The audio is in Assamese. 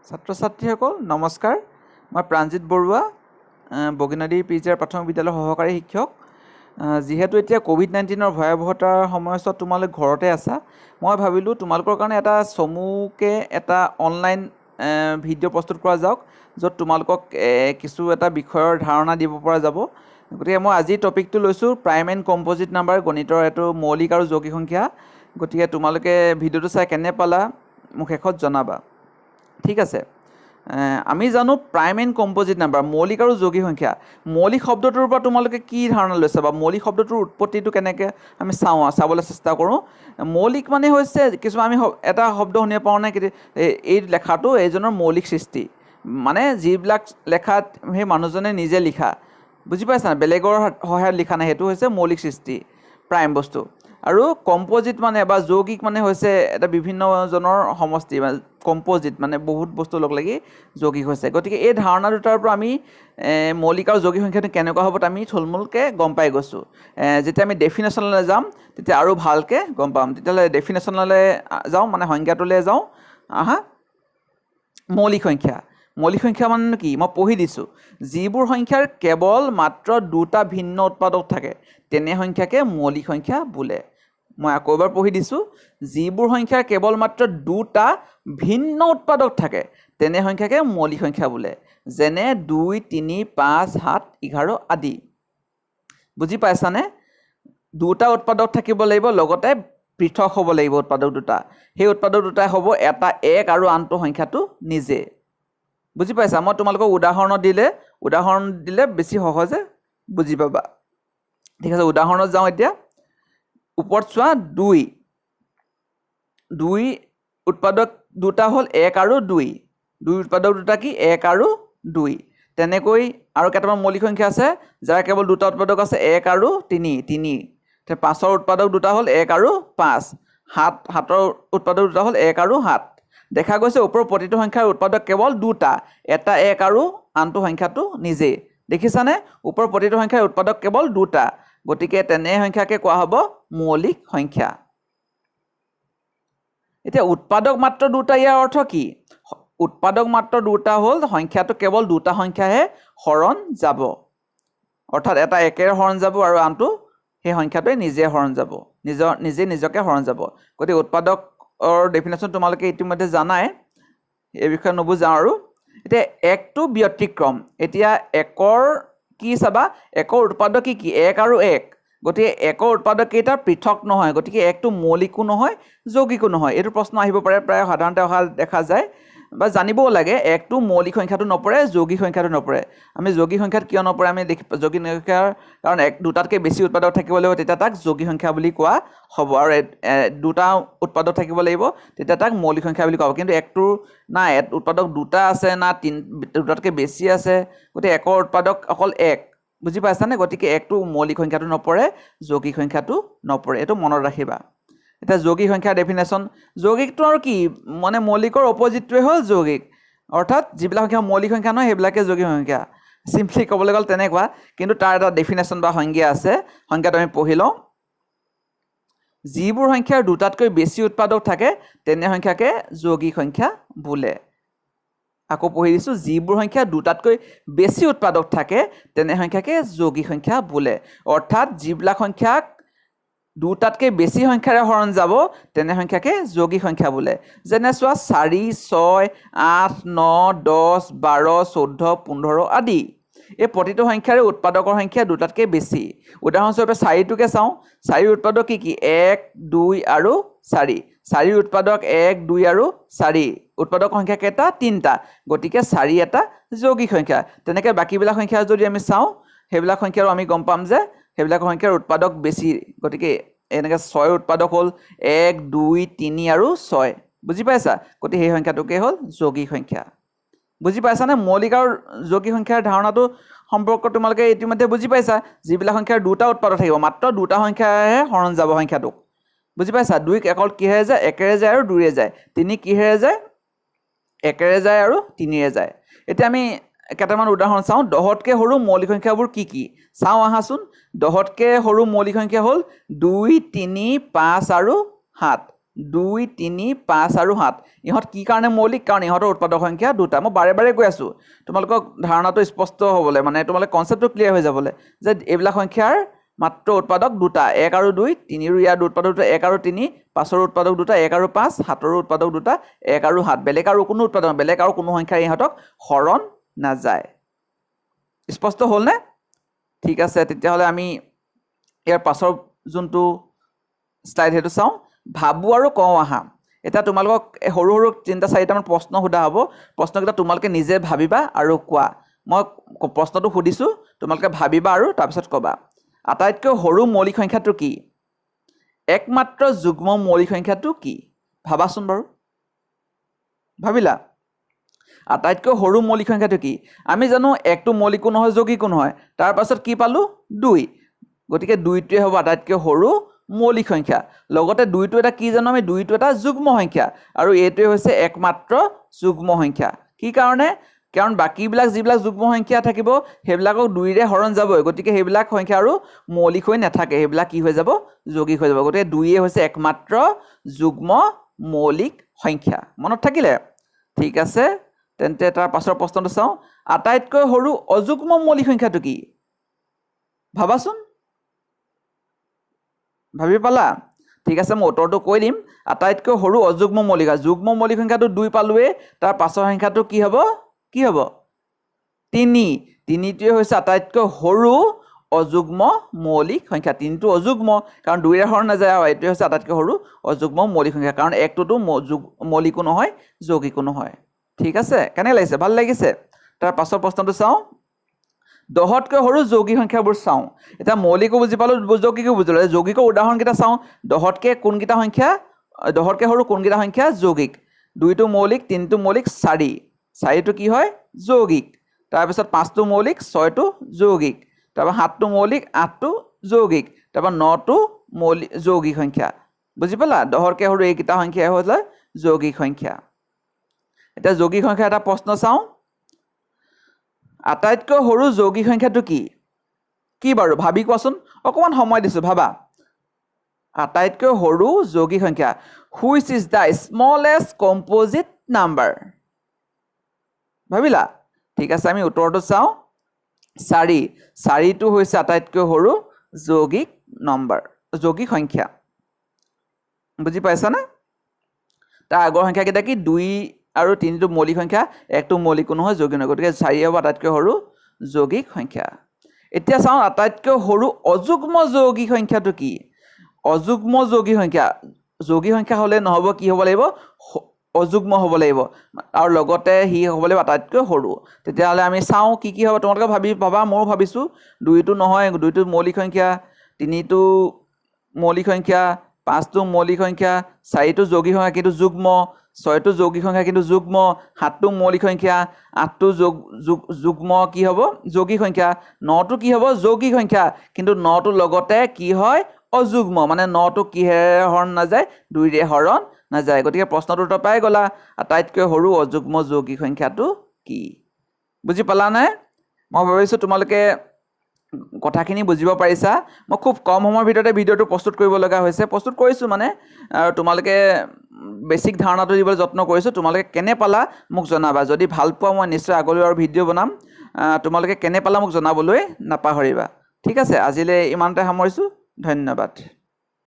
ছাত্ৰ ছাত্ৰীসকল, নমস্কাৰ। মই Pranjit Baruah, Boginadi P G R প্ৰাথমিক বিদ্যালয়ৰ সহকাৰী শিক্ষক। যিহেতু এতিয়া ক'ভিড-19ৰ ভয়াৱহতাৰ সময়ছোৱাত তোমালোক ঘৰতে আছা, মই ভাবিলোঁ তোমালোকৰ কাৰণে এটা চমুকৈ এটা অনলাইন ভিডিঅ' প্ৰস্তুত কৰা যাওক, য'ত তোমালোকক কিছু এটা বিষয়ৰ ধাৰণা দিব পৰা যাব। গতিকে মই আজিৰ টপিকটো লৈছোঁ প্ৰাইম এণ্ড কম্প'জিট নাম্বাৰ, গণিতৰ এইটো মৌলিক আৰু যৌগিক সংখ্যা। গতিকে তোমালোকে ভিডিঅ'টো চাই কেনে পালা মোক শেষত জনাবা, ঠিক আছে? আমি জানো প্ৰাইম এণ্ড কম্প'জিট নাম্বাৰ, মৌলিক আৰু যৌগিক সংখ্যা। মৌলিক শব্দটোৰ পৰা তোমালোকে কি ধাৰণা লৈছা বা মৌলিক শব্দটোৰ উৎপত্তিটো কেনেকৈ আমি চাওঁ, চাবলৈ চেষ্টা কৰোঁ। মৌলিক মানে হৈছে কিছুমান আমি এটা শব্দ শুনিব পাৰোঁ নে, এই লেখাটো এইজনৰ মৌলিক সৃষ্টি, মানে যিবিলাক লেখাত সেই মানুহজনে নিজে লিখা, বুজি পাইছা, বেলেগৰ সহায়ত লিখা নাই, সেইটো হৈছে মৌলিক সৃষ্টি, প্ৰাইম বস্তু। আৰু কম্প'জিট মানে বা যৌগিক মানে হৈছে এটা বিভিন্নজনৰ সমষ্টি, বা কম্প'জিট মানে বহুত বস্তু লগ লাগি যৌগিক হৈছে। গতিকে এই ধাৰণা দুটাৰ পৰা আমি মৌলিক আৰু যৌগিক সংখ্যাটো কেনেকুৱা হ'ব আমি থুলমূলকৈ গম পাই গৈছোঁ। যেতিয়া আমি ডেফিনেশ্যনলৈ যাম তেতিয়া আৰু ভালকৈ গম পাম। তেতিয়াহ'লে ডেফিনেশ্যনলৈ যাওঁ, মানে সংজ্ঞাটোলৈ যাওঁ আহা। মৌলিক সংখ্যা, মৌলিক সংখ্যা মানে কি মই পঢ়ি দিছোঁ। যিবোৰ সংখ্যাৰ কেৱল মাত্ৰ দুটা ভিন্ন উৎপাদক থাকে তেনে সংখ্যাকে মৌলিক সংখ্যা বোলে। মই আকৌ এবাৰ পঢ়ি দিছোঁ, যিবোৰ সংখ্যাৰ কেৱল মাত্ৰ দুটা ভিন্ন উৎপাদক থাকে তেনে সংখ্যাকে মৌলিক সংখ্যা বোলে, যেনে 2, 3, 5, 7, 11 আদি। বুজি পাইছানে? দুটা উৎপাদক থাকিব লাগিব, লগতে পৃথক হ'ব লাগিব উৎপাদক দুটা। সেই উৎপাদক দুটা হ'ব এটা এক আৰু আনটো সংখ্যাটো নিজে। বুজি পাইছা? মই তোমালোকক উদাহৰণ দিলে বেছি সহজে বুজি পাবা, ঠিক আছে? উদাহৰণত যাওঁ এতিয়া। ওপৰত চোৱা, 2, 2 উৎপাদক দুটা হ'ল 1 আৰু 2। 2 উৎপাদক দুটা কি? 1 আৰু 2। তেনেকৈ আৰু কেইটামান মৌলিক সংখ্যা আছে যাৰ কেৱল দুটা উৎপাদক আছে, 1 আৰু 3, 3। 5ৰ উৎপাদক দুটা হ'ল 1 আৰু 5। 7ৰ উৎপাদক দুটা হ'ল 1 আৰু 7। দেখা গৈছে ওপৰৰ প্ৰতিটো সংখ্যাৰ উৎপাদক কেৱল দুটা, এটা 1 আৰু আনটো সংখ্যাটো নিজেই। দেখিছানে? ওপৰৰ প্ৰতিটো সংখ্যাৰ উৎপাদক কেৱল দুটা, গতিকে তেনে সংখ্যাকে কোৱা হ'ব মৌলিক সংখ্যা। এতিয়া উৎপাদক মাত্ৰ দুটা, ইয়াৰ অৰ্থ কি? উৎপাদক মাত্ৰ দুটা হ'ল সংখ্যাটো কেৱল দুটা সংখ্যাহে হৰণ যাব, অৰ্থাৎ এটা একেৰে হৰণ যাব আৰু আনটো সেই সংখ্যাটোৱে নিজে হৰণ যাব, নিজে নিজকে হৰণ যাব। গতিকে উৎপাদকৰ ডেফিনেশ্যন তোমালোকে ইতিমধ্যে জানাই, এই বিষয়ে নুবুজাওঁ আৰু। এতিয়া একটো ব্যতিক্ৰম। এতিয়া একৰ কি চাবা, একৰ উৎপাদক কি কি? 1 আৰু 1। গতিকে একৰ উৎপাদক কেইটা পৃথক নহয়, গতিকে একটো মৌলিকো নহয় যৌগিকো নহয়। এইটো প্ৰশ্ন আহিব পাৰে, প্ৰায় সাধাৰণতে অহা দেখা যায় বা জানিবও লাগে। একটো মৌলিক সংখ্যাটো নপৰে, যৌগিক সংখ্যাটো নপৰে। আমি যৌগিক সংখ্যাত কিয় নপৰে আমি দেখি, যৌগিক সংখ্যাৰ কাৰণ এক দুটাতকৈ বেছি উৎপাদক থাকিব লাগিব, তেতিয়া তাক যৌগিক সংখ্যা বুলি কোৱা হ'ব। আৰু দুটা উৎপাদক থাকিব লাগিব, তেতিয়া তাক মৌলিক সংখ্যা বুলি কোৱা হ'ব। কিন্তু একটোৰ না উৎপাদক দুটা আছে না দুটাতকৈ বেছি আছে, গতিকে একৰ উৎপাদক অকল এক, বুজি পাইছানে? গতিকে একটো মৌলিক সংখ্যাটো নপৰে, যৌগিক সংখ্যাটো নপৰে, এইটো মনত ৰাখিবা। এতিয়া যৌগিক সংখ্যাৰ ডেফিনেশ্যন, যৌগিকটো আৰু কি মানে মৌলিকৰ অপজিটটোৱে হ'ল যৌগিক, অৰ্থাৎ যিবিলাক সংখ্যা মৌলিক সংখ্যা নহয় সেইবিলাকে যৌগিক সংখ্যা। চিম্পলি ক'বলৈ গ'লে তেনেকুৱা, কিন্তু তাৰ এটা ডেফিনেশ্যন বা সংজ্ঞা আছে, সংজ্ঞাটো আমি পঢ়ি লওঁ। যিবোৰ সংখ্যাৰ দুটাতকৈ বেছি উৎপাদক থাকে তেনে সংখ্যাকে যৌগিক সংখ্যা বোলে। আকৌ পঢ়ি দিছোঁ, যিবোৰ সংখ্যা দুটাতকৈ বেছি উৎপাদক থাকে তেনে সংখ্যাকে যৌগিক সংখ্যা বোলে। অৰ্থাৎ যিবিলাক সংখ্যাক দুটাতকৈ বেছি সংখ্যাৰে হৰণ যাব তেনে সংখ্যাকে যৌগিক সংখ্যা বোলে। যেনে চোৱা 4, 6, 8, 9, 10, 12, 14, 15 আদি। এই প্ৰতিটো সংখ্যাৰে উৎপাদকৰ সংখ্যা দুটাতকৈ বেছি। উদাহৰণস্বৰূপে 4টোকে চাওঁ, 4ৰ উৎপাদক কি কি? 1, 2 আৰু 4। 4ৰ উৎপাদক 1, 2 আৰু 4, উৎপাদক সংখ্যা কেইটা? 3টা। গতিকে 4 এটা যৌগিক সংখ্যা। তেনেকৈ বাকীবিলাক সংখ্যা যদি আমি চাওঁ, সেইবিলাক সংখ্যাৰো আমি গম পাম যে সেইবিলাক সংখ্যাৰ উৎপাদক বেছি। গতিকে এনেকৈ 6ৰ উৎপাদক হ'ল 1, 2, 3 আৰু 6, বুজি পাইছা? গতিকে সেই সংখ্যাটোকে হ'ল যৌগিক সংখ্যা। বুজি পাইছানে? মৌলিক আৰু যৌগিক সংখ্যাৰ ধাৰণাটো সম্পৰ্ক তোমালোকে ইতিমধ্যে বুজি পাইছা। যিবিলাক সংখ্যাৰ দুটা উৎপাদক থাকিব, মাত্ৰ দুটা সংখ্যাহে হৰণ যাব সংখ্যাটোক, বুজি পাইছা? 2 অকল কিহেৰে যায়? একেৰে যায় আৰু 2ৰে যায়। 3 কিহেৰে যায়? একেৰে যায় আৰু 3ৰে যায়। এতিয়া আমি কেইটামান উদাহৰণ চাওঁ। 10তকৈ সৰু মৌলিক সংখ্যাবোৰ কি কি চাওঁ আহাচোন। 10তকৈ সৰু মৌলিক সংখ্যা হ'ল 2, 3, 5 আৰু 7। 2, 3, 5 আৰু 7। ইহঁত কি কাৰণে মৌলিক? কাৰণ ইহঁতৰ উৎপাদক সংখ্যা দুটা। মই বাৰে বাৰে কৈ আছোঁ তোমালোকক ধাৰণাটো স্পষ্ট হ'বলৈ, মানে তোমালোকে কনচেপ্টটো ক্লিয়াৰ হৈ যাবলৈ, যে এইবিলাক সংখ্যাৰ মাত্ৰ উৎপাদক দুটা, 1 আৰু 2, 3ৰো ইয়াৰ উৎপাদক দুটা 1 আৰু 3, 5ৰ উৎপাদক দুটা 1 আৰু 5, 7ৰ উৎপাদক দুটা 1 আৰু 7। বেলেগ আৰু কোনো উৎপাদক, বেলেগ আৰু কোনো সংখ্যাৰ ইহঁতক হৰণ নাযায়। স্পষ্ট হ'লনে? ঠিক আছে, তেতিয়াহ'লে আমি ইয়াৰ পাছৰ যোনটো শ্লাইড সেইটো চাওঁ। ভাবোঁ আৰু কওঁ আহা। এতিয়া তোমালোকক সৰু সৰু 3টা 4টামান প্ৰশ্ন সোধা হ'ব। প্ৰশ্নকেইটা তোমালোকে নিজে ভাবিবা আৰু কোৱা। মই প্ৰশ্নটো সুধিছোঁ, তোমালোকে ভাবিবা আৰু তাৰপিছত ক'বা। আটাইতকৈ সৰু মৌলিক সংখ্যাটো কি? একমাত্ৰ যুগ্ম মৌলিক সংখ্যাটো কি? ভাবাচোন বাৰু, ভাবিলা? আটাইতকৈ সৰু মৌলিক সংখ্যাটো কি? আমি জানো একটো মৌলিকো নহয় যৌগিকো নহয়। তাৰপাছত কি পালোঁ? 2। গতিকে 2টোৱে হ'ব আটাইতকৈ সৰু মৌলিক সংখ্যা। লগতে 2টো এটা কি জানো আমি? 2টো এটা যুগ্ম সংখ্যা আৰু এইটোৱে হৈছে একমাত্ৰ যুগ্ম সংখ্যা। কি কাৰণে? কাৰণ বাকীবিলাক যিবিলাক যুগ্ম সংখ্যা থাকিব সেইবিলাকক 2ৰে হৰণ যাবই, গতিকে সেইবিলাক সংখ্যা আৰু মৌলিক হৈ নাথাকে, সেইবিলাক কি হৈ যাব? যৌগিক হৈ যাব। গতিকে 2য়ে হৈছে একমাত্ৰ যুগ্ম মৌলিক সংখ্যা। মনত থাকিলে? ঠিক আছে, তেন্তে তাৰ পাছৰ প্ৰশ্নটো চাওঁ। আটাইতকৈ সৰু অযুগ্ম মৌলিক সংখ্যাটো কি? ভাবাচোন, ভাবি পালা? ঠিক আছে, মই উত্তৰটো কৈ দিম। আটাইতকৈ সৰু অযুগ্ম মৌলিক, যুগ্ম মৌলিক সংখ্যাটো 2 পালোৱেই, তাৰ পাছৰ সংখ্যাটো কি হ'ব? কি হ'ব? 3। 3টোৱে হৈছে আটাইতকৈ সৰু অযুগ্ম মৌলিক সংখ্যা। 3টো অযুগ্ম কাৰণ 2ৰে হৰণ নাযায়, আৰু এইটোৱে হৈছে আটাইতকৈ সৰু অযুগ্ম মৌলিক সংখ্যা, কাৰণ 1টোতো মৌলিকো নহয় যৌগিকো নহয়। ঠিক আছে, কেনে লাগিছে? ভাল লাগিছে? তাৰ পাছৰ প্ৰশ্নটো চাওঁ। 10তকৈ সৰু যৌগিক সংখ্যাবোৰ চাওঁ। এতিয়া মৌলিকো বুজি পালোঁ, যৌগিকো বুজি পালোঁ। যৌগিকৰ উদাহৰণকেইটা চাওঁ। 10তকৈ কোনকেইটা সংখ্যা, 10তকৈ সৰু কোনকেইটা সংখ্যা যৌগিক? 2টো মৌলিক, 3টো মৌলিক, 4। 4টো কি হয়? যৌগিক। তাৰপিছত 5টো মৌলিক, 6টো যৌগিক। তাৰপৰা 7টো মৌলিক, 8টো যৌগিক। তাৰপৰা 9টো মৌলিক যৌগিক সংখ্যা। বুজি পালা? 10তকৈ সৰু এইকেইটা সংখ্যাই হ'ল যৌগিক সংখ্যা। এতিয়া যৌগিক সংখ্যা এটা প্ৰশ্ন চাওঁ। আটাইতকৈ সৰু যৌগিক সংখ্যাটো কি? কি বাৰু? ভাবি কোৱাচোন, অকণমান সময় দিছোঁ, ভাবা। আটাইতকৈ সৰু যৌগিক সংখ্যা, which is the smallest composite number? ভাবিলা? ঠিক আছে, আমি উত্তৰটো চাওঁ। 4। 4টো হৈছে আটাইতকৈ সৰু যৌগিক নম্বৰ, যৌগিক সংখ্যা। বুজি পাইছানে? তাৰ আগৰ সংখ্যাকেইটা কি? 2 আৰু 3টো মৌলিক সংখ্যা, 1টো মৌলিকো নহয় যৌগিক নহয়, গতিকে 4 হ'ব আটাইতকৈ সৰু যৌগিক সংখ্যা। এতিয়া চাওঁ আটাইতকৈ সৰু অযুগ্ম যৌগিক সংখ্যাটো কি? অযুগ্ম যৌগিক সংখ্যা, যৌগিক সংখ্যা হ'লে নহ'ব, কি হ'ব লাগিব? অযুগ্ম হ'ব লাগিব, আৰু লগতে সি হ'ব লাগিব আটাইতকৈ সৰু। তেতিয়াহ'লে আমি চাওঁ কি কি হ'ব। তোমালোকে ভাবা, ময়ো ভাবিছোঁ। 2টো নহয়, 2টো মৌলিক সংখ্যা, 3টো মৌলিক সংখ্যা, 5টো মৌলিক সংখ্যা, 4টো যৌগিক সংখ্যা কিন্তু যুগ্ম, 6টো যৌগিক সংখ্যা কিন্তু যুগ্ম, 7টো মৌলিক সংখ্যা, 8টো যুগ্ম কি হ'ব? যৌগিক সংখ্যা। 9টো কি হ'ব? যৌগিক সংখ্যা, কিন্তু 9টো লগতে কি হয়? অযুগ্ম, মানে 9টো কিহেৰে হৰণ নাযায়? 2ৰে হৰণ নাযায়। গতিকে প্ৰশ্নটোৰ উত্তৰ পাই গ'লা, আটাইতকৈ সৰু অযুগ্ম যৌগিক সংখ্যাটো কি? বুজি পালানে? মই ভাবিছোঁ তোমালোকে কথাখিনি বুজিব পাৰিছা। মই খুব কম সময়ৰ ভিতৰতে ভিডিঅ'টো প্ৰস্তুত কৰিব লগা হৈছে, প্ৰস্তুত কৰিছোঁ মানে, আৰু তোমালোকে বেছিক ধাৰণাটো দিবলৈ যত্ন কৰিছোঁ। তোমালোকে কেনে পালা মোক জনাবা। যদি ভাল পোৱা মই নিশ্চয় আগলৈ আৰু ভিডিঅ' বনাম। তোমালোকে কেনে পালা মোক জনাবলৈ নাপাহৰিবা। ঠিক আছে, আজিলৈ ইমানতে সামৰিছোঁ। ধন্যবাদ।